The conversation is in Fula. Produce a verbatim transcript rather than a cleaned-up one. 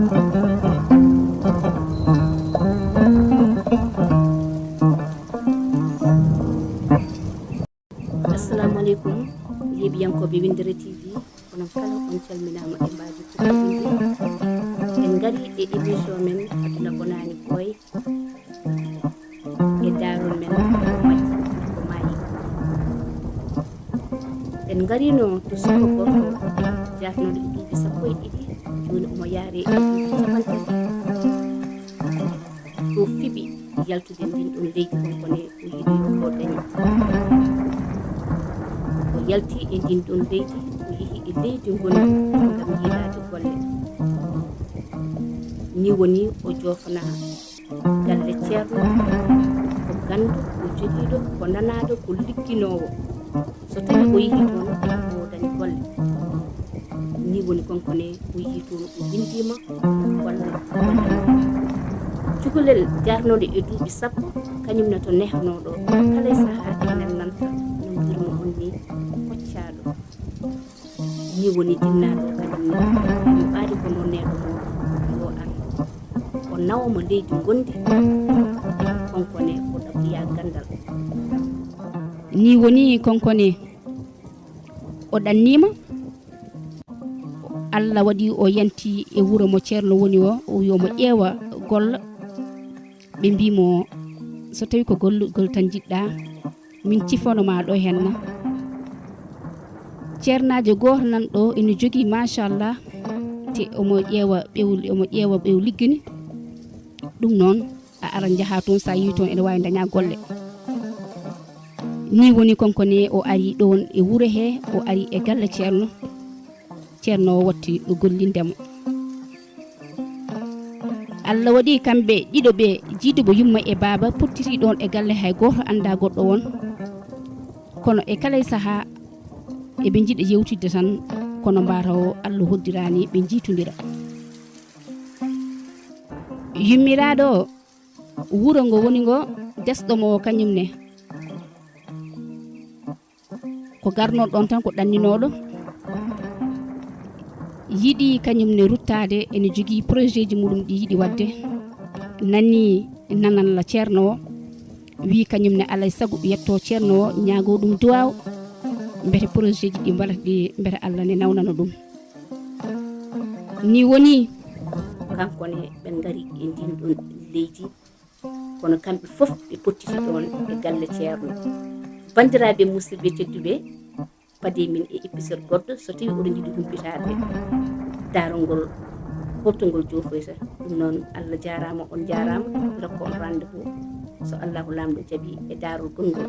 Assalamu aleykum, yeeɓiyankooɓe Winndere T V, onon kala on calminaama e mbaadi kuɓɓe. En ngari e émission men Aduna Bonaani Boy e daarol men ko majji ko maayi. En ngarino to suka gorko jaatnooɗo e duuɓi sappo e ɗiɗi, jooni omo yaare e duuɓi capantati. Ko fiɓi yaltude ndin ɗon leydi, konkone o yiɗi yo o dañi. O yalti e ndin ɗon leydi, o yehi e leydi ngonndi ngam yiilaade golle. Ni woni o joofana galle ceerno, ko ganndo, ko jogiiɗo, ko nanaaɗo, ko ligginoowo. So tawi o yehi toon, o dañi golle. Ni woni konkone o yehi toon, o winndiima golle, golle. Cukalel jaatnooɗo e duuɓi sappo, kañum ne to nehnooɗo, kala e sahaa enen nanta no mbiyirmi on ni, koccaaɗo. Ni woni jinnaaɗo kañum ne, no ɓaadi ko noon neɗɗo mo yo an. O nawa mo leydi ngonndi, konkone o ɗaɓɓiya ganndal. Ni woni konkone o ɗanniima. Allah waɗi o yanti e wuro mo ceerno woni o, o wi omo ƴeewa golla. Ɓe mbi mo, so tawi ko gollugol tan njiɗɗa, min cifano ma ɗo henna. Ceernaajo gooto nan ɗo ene jogii, machallah, te omo ƴeewa ɓew, omo ƴeewa ɓew liggani. Ɗum noon, a ara njaha toon, sa yehi toon ene waawi daña golle. Ni woni konkone o ari ɗoon e wuro he, o ari e galle ceerno. Ceerno o watti gollinde mo. Allah waɗi kamɓe ɗiɗo ɓe, jiidubo yumma e baaba, pottiti ɗoon e galle, hay gooto annda goɗɗo won. Kono e kala e sahaa eɓe njiɗa yewtidde tan, kono mbaata o Allah hoddiraani ɓe njiitondira. Yummiraaɗo o, wuro ngo woni ngo, desɗo mo o kañum ne. Ko garnooɗo ɗoon tan ko ɗanninooɗo, yiɗi kañum ne ruttaade, ene jogii projet ji muɗum ɗi yiɗi waɗde. Nani nanalla ceerno o, wii kañum ne alay sago yetto ceerno o, ñaago ɗum duwaaw, mbete projet ji ɗi mbaɗata ɗi, mbete Allah ne nawnana ɗum. Ni woni. Kanko ne ɓe ngari e ndin ɗon leydi, kono kamɓe fof ɓe pottiti ɗoon e galle ceerno. Banndiraaɓe musidɓe tedduɓe, pade min e épisode goɗɗo, so tawi oɗon njiɗi humpitaade daarol ngol, holto ngol joofoyta. Ɗum noon, Allah jaaraama, on jaaraama, rokko on rendez-vous, so Allahu Laamɗo jaɓi, e daarol gonngol.